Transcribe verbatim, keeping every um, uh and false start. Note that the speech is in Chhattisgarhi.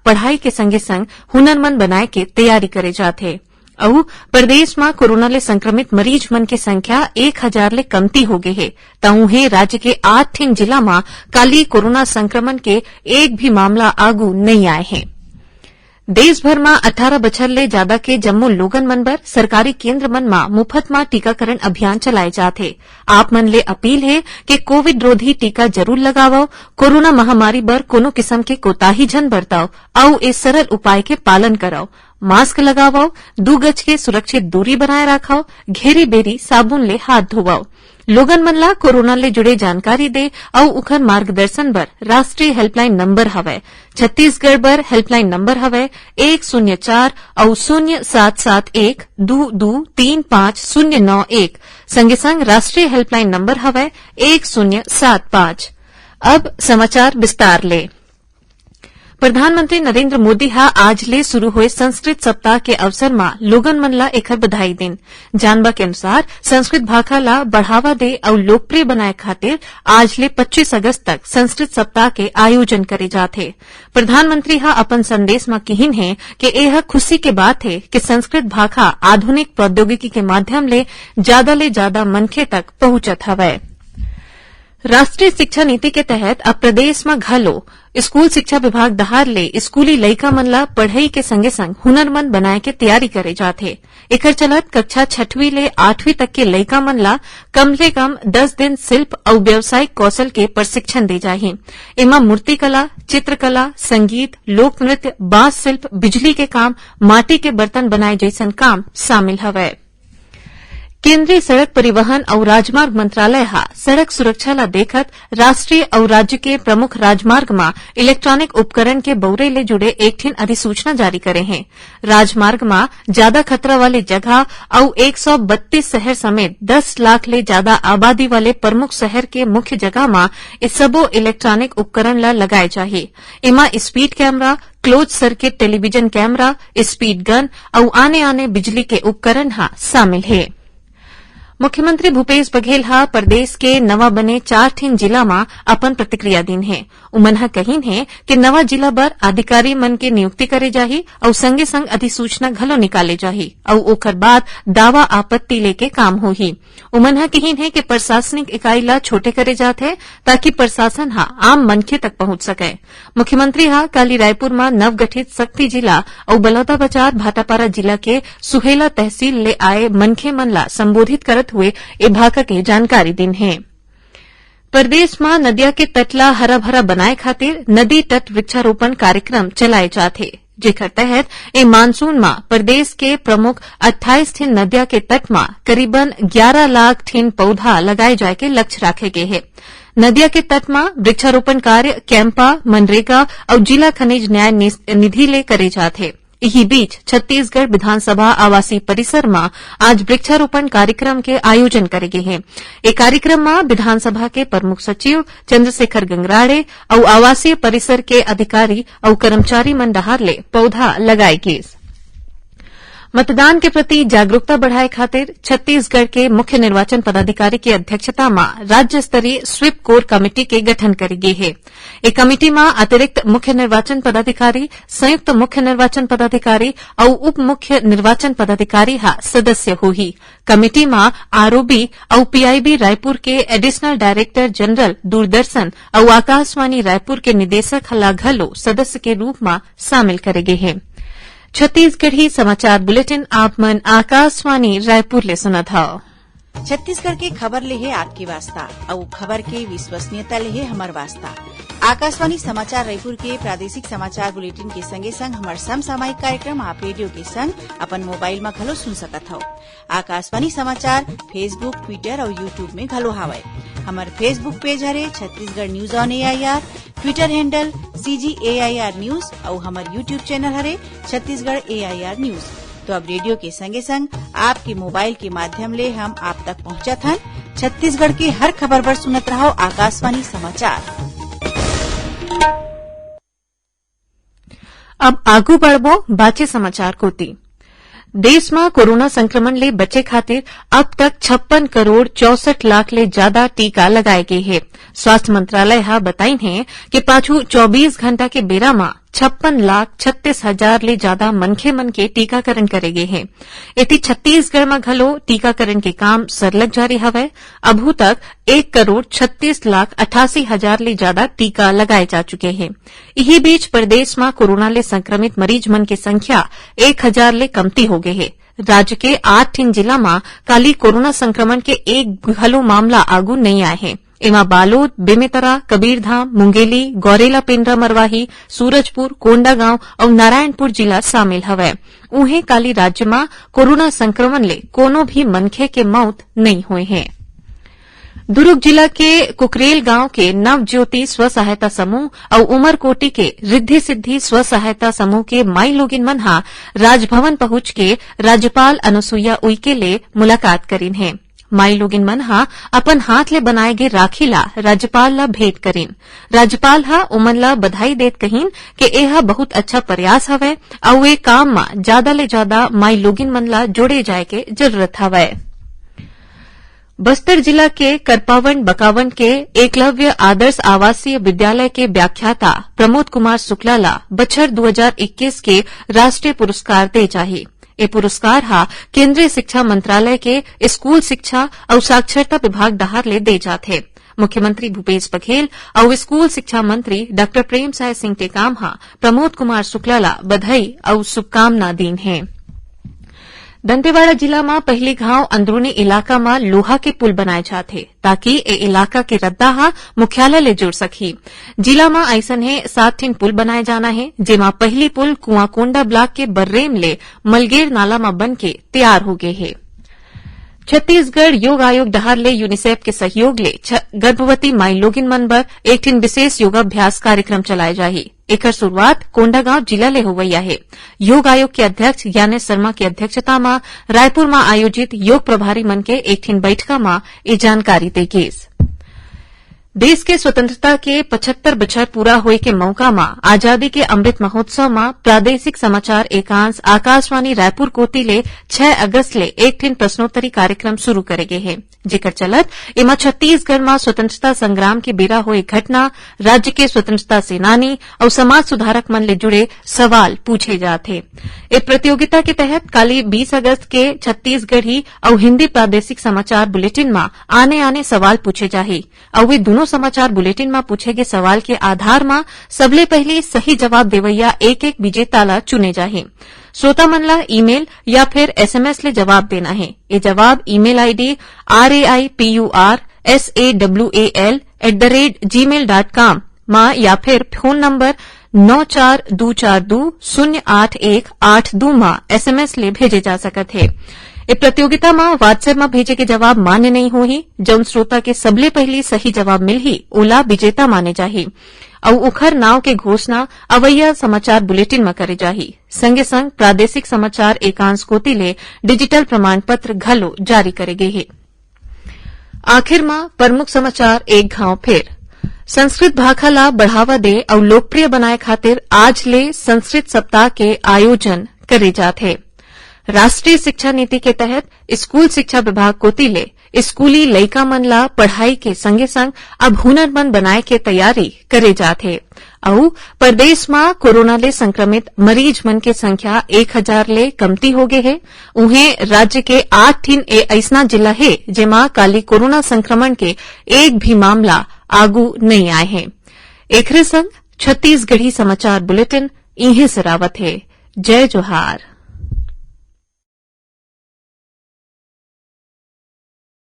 पढ़ाई के संगे संग हुनरमंद बनाए के तैयारी करे जात हे। अउ प्रदेश म कोरोना ले संक्रमित मरीज मन के संख्या एक हजार ले कमती हो गे हे, त उहें राज्य के आठ ठिन जिला म काली कोरोना संक्रमण के एक भी मामला आगू नइ आए हे। देश भर म अठारह बछर ले जादा के जम्मो लोगन मन बर सरकारी केंद्र मन म मुफत म टीकाकरण अभियान चलाए जात हे। आप मन ले अपील हे कि कोविड रोधी टीका जरूर लगावव, कोरोना महामारी बर कोनो किसम के कोताही झन बरतव अउ ए सरल उपाय के पालन करव। मास्क लगावव, दू गज के सुरक्षित दूरी बनाए राखव, घेरी बेरी साबुन ले हाथ धोवव। लोगन मन ला कोरोना ले जुड़े जानकारी दे अउ उखर मार्गदर्शन बर राष्ट्रीय हेल्पलाइन नंबर हवय। छत्तीसगढ़ बर हेल्पलाइन नंबर हवय एक शून्य चार अउ शून्य सात सात एक दू दू तीन पाँच शून्य नौ एक। संगे संग राष्ट्रीय हेल्पलाइन नंबर हवय एक शून्य सात पाँच। अब समाचार विस्तार ले। प्रधानमंत्री नरेंद्र मोदी ह आज ले शुरू होए संस्कृत सप्ताह के अवसर म लोगन मन ला एखर बधाई दिन। जानबा के अनुसार, संस्कृत भाखा ला बढ़ावा दे अउ लोकप्रिय बनाए खातिर आज ले पच्चीस अगस्त तक संस्कृत सप्ताह के आयोजन करे जात हे। प्रधानमंत्री ह अपन संदेश म किहिन हे कि एह खुशी के बात हे कि संस्कृत भाखा आधुनिक प्रौद्योगिकी के माध्यम ले जादा ले जादा मनखे तक पहुंचत हवय। राष्ट्रीय शिक्षा नीति के तहत अब प्रदेश म घलो स्कूल शिक्षा विभाग डहार ले स्कूली लइका मन ला पढ़ई के संगे संग हुनरमंद बनाए के तैयारी करे जात हे। एखर चलत कक्षा छठवीं ले आठवीं तक के लइका मन ला कम ले कम दस दिन शिल्प अउ व्यावसायिक कौशल के प्रशिक्षण दे जाही। एमा मूर्तिकला, चित्रकला, संगीत, लोक नृत्य, बांस शिल्प, बिजली के काम, माटी के बर्तन बनाए जइसन काम शामिल हवय। केंद्रीय सड़क परिवहन अउ राजमार्ग मंत्रालय ह सड़क सुरक्षा ल देखत राष्ट्रीय अउ राज्य के प्रमुख राजमार्ग म इलेक्ट्रॉनिक उपकरण के बउरे ले जुड़े एक ठिन अधिसूचना जारी करे हे। राजमार्ग म जादा खतरा वाले जगह अउ एक सौ बत्तीस शहर समेत दस लाख ले जादा आबादी वाले प्रमुख शहर के मुख्य जगह म ए सबो इलेक्ट्रॉनिक उपकरण ल लगाए जाही। एमा speed camera, close circuit television camera, speed gun अउ आने-आने बिजली के उपकरण ह शामिल हे। मुख्यमंत्री भूपेश बघेल ह प्रदेश के नवा बने चार ठिन जिला म अपन प्रतिक्रिया दीन हे। उमन ह कहिन हे कि नवा जिला बर अधिकारी मन के नियुक्ति करे जाही अउ संगे-संग अधिसूचना घलो निकाले जाही अउ ओखर बाद दावा आपत्ति लेके काम होही। उमन ह कहिन हे कि प्रशासनिक इकाई ला छोटे करे जात हे, ताकि प्रशासन ह आम मनखे तक पहुंच सकय। मुख्यमंत्री ह काली रायपुर म नवगठित सक्ती जिला अउ बलौदाबाजार भाटापारा जिला के सुहेला तहसील ले आए मनखे मन ला संबोधित करत हुए ए भाखा के जानकारी दीन हे। प्रदेश म नदिया के तट ला हरा-भरा बनाए खातिर नदी तट वृक्षारोपण कार्यक्रम चलाए जात हे, जेकर तहत ए मानसून म प्रदेश के प्रमुख अट्ठाईस ठिन नदिया के तट म करीबन ग्यारह लाख ठिन पौधा लगाए जाए के लक्ष्य राखे गे हे। नदिया के तट म वृक्षारोपण कार्य कैंपा, मनरेगा अउ जिला खनिज न्याय निस-, निधि ले करे जात हे। इही बीच, छत्तीसगढ़ विधानसभा आवासीय परिसर म आज वृक्षारोपण कार्यक्रम के आयोजन करे गे हे। ए कार्यक्रम म विधानसभा के प्रमुख सचिव चंद्रशेखर गंगराड़े अउ आवासीय परिसर के अधिकारी अउ कर्मचारी मन डहार ले पौधा लगाए गीस। मतदान के प्रति जागरूकता बढ़ाए खातिर छत्तीसगढ़ के मुख्य निर्वाचन पदाधिकारी की अध्यक्षता म राज्य स्तरीय स्वीप कोर कमेटी के गठन करे गे हे। ए कमेटी म अतिरिक्त मुख्य निर्वाचन पदाधिकारी, संयुक्त मुख्य निर्वाचन पदाधिकारी अउ उप मुख्य निर्वाचन पदाधिकारी ह सदस्य होही। कमेटी म आरओबी अउ पीआईबी रायपुर के एडिशनल डायरेक्टर जनरल दूरदर्शन अउ आकाशवाणी रायपुर के निदेशक ल घलो सदस्य के रूप म शामिल करे गे हे। छत्तीसगढ़ी समाचार बुलेटिन आप मन आकाशवाणी रायपुर ले सुनत हव। छत्तीसगढ़ के खबर ले हे आपके वास्ता, अउ खबर के विश्वसनीयता ले हे हमर वास्ता। आकाशवाणी समाचार रायपुर के प्रादेशिक समाचार बुलेटिन के संगे संग हमर समसामयिक कार्यक्रम आप रेडियो के संग अपन मोबाइल म घलो सुन सकत हव। आकाशवाणी समाचार Facebook, Twitter अउ YouTube में घलो हावय। हमर Facebook पेज हरे Chhattisgarh news on AIR, Twitter handle CG AIR news अउ हमर YouTube चैनल हरे छत्तीसगढ़ एआईआर न्यूज। तो अब रेडियो के संगे संग आपके मोबाइल के माध्यम ले हम आप तक पहुंचत हन। छत्तीसगढ़ के हर खबर बर सुनत रहव आकाशवाणी समाचार। अब आगू बढ़बो बाचे समाचार कोति। देश म कोरोना संक्रमण ले बचे खातिर अब तक छप्पन करोड़ चौसठ लाख ले जादा टीका लगाए गे हे। स्वास्थ्य मंत्रालय ह बताइन हे कि पाछू चौबीस घंटा के बेरा म छप्पन लाख छत्तीस हजार ले जादा मनखे मन के टीकाकरण करे गे हे। एती छत्तीसगढ़ म घलो टीकाकरण के काम सरलग जारी हवय। अभू तक एक करोड़ छत्तीस लाख अठासी हजार ले जादा टीका लगाए जा चुके हे। इही बीच प्रदेश म कोरोना ले संक्रमित मरीज मन के संख्या एक हजार ले कमती हो गे हे। राज्य के आठ ठिन जिला म काली कोरोना संक्रमण के एक घलो मामला आगू नइ आए हे। एमा बालोद, बेमेतरा, कबीरधाम, मुंगेली, गौरेला पेंड्रा मरवाही, सूरजपुर, कोंडागांव अउ नारायणपुर जिला शामिल हवय। उहें, काली राज्य म कोरोना संक्रमण ले कोनो भी मनखे के मौत नइ होए हे। दुरूग जिला के कुकरेल गांव के नव ज्योति स्व सहायता समूह अउ उमरकोटी के रिद्धि सिद्धि स्व सहायता समूह के माई लोगिन मन ह राजभवन पहुंच के राज्यपाल अनुसुईया उइके ले मुलाकात करिन हे। माई लोगिन मन ह अपन हाथ ले बनाए गे राखी ला राज्यपाल ला भेंट करिन। राज्यपाल ह ओमन ला बधाई देत कहिन के एह बहुत अच्छा प्रयास हवय अउ ए काम म जादा ले जादा माई लोगिन मन ला जोड़े जाए के जरूरत हवय। बस्तर जिला के करपावन बकावन के एकलव्य आदर्श आवासीय विद्यालय के व्याख्याता प्रमोद कुमार शुक्ला ला बछर दू हजार इक्कीस के राष्ट्रीय पुरस्कार दे जाही। ए पुरस्कार ह केंद्रीय शिक्षा मंत्रालय के स्कूल शिक्षा अउ साक्षरता विभाग डहार ले दे जाथे। मुख्यमंत्री भूपेश बघेल अउ स्कूल शिक्षा मंत्री डॉक्टर प्रेमसाय सिंह टेकाम ह प्रमोद कुमार शुक्ला ला बधाई अउ शुभकामना दीन हे। दंतेवाड़ा जिला म पहिली घांव अंदरूनी इलाका म लोहा के पुल बनाए जात हे, ताकि ए इलाका के रद्दा ह मुख्यालय ले जुड़ सकही। जिला म अइसन हे सात ठिन पुल बनाए जाना हे, जेमा पहिली पुल कुआंकोंडा ब्लॉक के बर्रेम ले मलगेर नाला म बन के तैयार हो गे हे। छत्तीसगढ़ योग आयोग डहार ले यूनिसेफ के सहयोग ले छ-, गर्भवती माई लोगिन मन बर एक ठिन विशेष योगाभ्यास कार्यक्रम चलाए जाही। एकर शुरुआत कोंडागांव जिला ले होवइया हे। योग आयोग के अध्यक्ष ज्ञानेश शर्मा के अध्यक्षता म रायपुर म आयोजित योग प्रभारी मन के एक ठिन बैठका म ए जानकारी दे गीस। देश के स्वतंत्रता के पचहत्तर बछर पूरा होए के मौका म आजादी के अमृत महोत्सव म प्रादेशिक समाचार एकांश आकाशवाणी रायपुर कोति ले छह अगस्त ले एक ठिन प्रश्नोत्तरी कार्यक्रम शुरू करे गे हे, जेकर चलत एमा छत्तीसगढ़ म स्वतंत्रता संग्राम के बेरा होए घटना, राज्य के स्वतंत्रता सेनानी अउ समाज सुधारक मन ले जुड़े सवाल पूछे जात हे। ए प्रतियोगिता के तहत काली बीस अगस्त के छत्तीसगढ़ी अउ हिंदी प्रादेशिक समाचार बुलेटिन म आने-आने सवाल पूछे जाही। अउ ए दूनों समाचार बुलेटिन म पूछे गे सवाल के आधार म सबले पहिली सही जवाब देवइया एक-एक विजेता ल चुने जाही। श्रोता मन ल ईमेल या फिर एसएमएस ले जवाब देना हे। ए जवाब email ID आरएआईपीयूआरएसएडब्ल्यूएएल at the rate Gmail dot com म या फिर फोन नंबर नौ चार दू चार दू शून्य आठ एक आठ दू म एसएमएस ले भेजे जा सकत हे। ए प्रतियोगिता म WhatsApp म भेजे के जवाब मान्य नइ होही। जउन श्रोता के सबले पहिली सही जवाब मिलही, ओला विजेता माने जाही अउ ओखर नांव के घोषणा अवइया समाचार बुलेटिन म करे जाही। संगे संग प्रादेशिक समाचार एकांश कोति ले डिजिटल प्रमाण पत्र घलो जारी करे गे हे। आखिर म प्रमुख समाचार एक घांव फेर। संस्कृत भाखा ला बढ़ावा दे अउ लोकप्रिय बनाए खातिर आज ले संस्कृत सप्ताह के आयोजन करे जात हे। राष्ट्रीय शिक्षा नीति के तहत स्कूल शिक्षा विभाग कोति ले स्कूली लइका मन ला पढ़ाई के संगे संग अब हुनरमंद बनाए के तैयारी करे जात हे। अउ प्रदेश म कोरोना ले संक्रमित मरीज मन के संख्या एक हजार ले कमती हो गे हे। उहें, राज्य के आठ ठिन ए-, अइसना जिला हे, जेमा काली कोरोना संक्रमण के एक भी मामला आगू नइ आए हे। एखरे संग छत्तीसगढ़ी समाचार बुलेटिन इहें सिरावत हे। जय जोहार।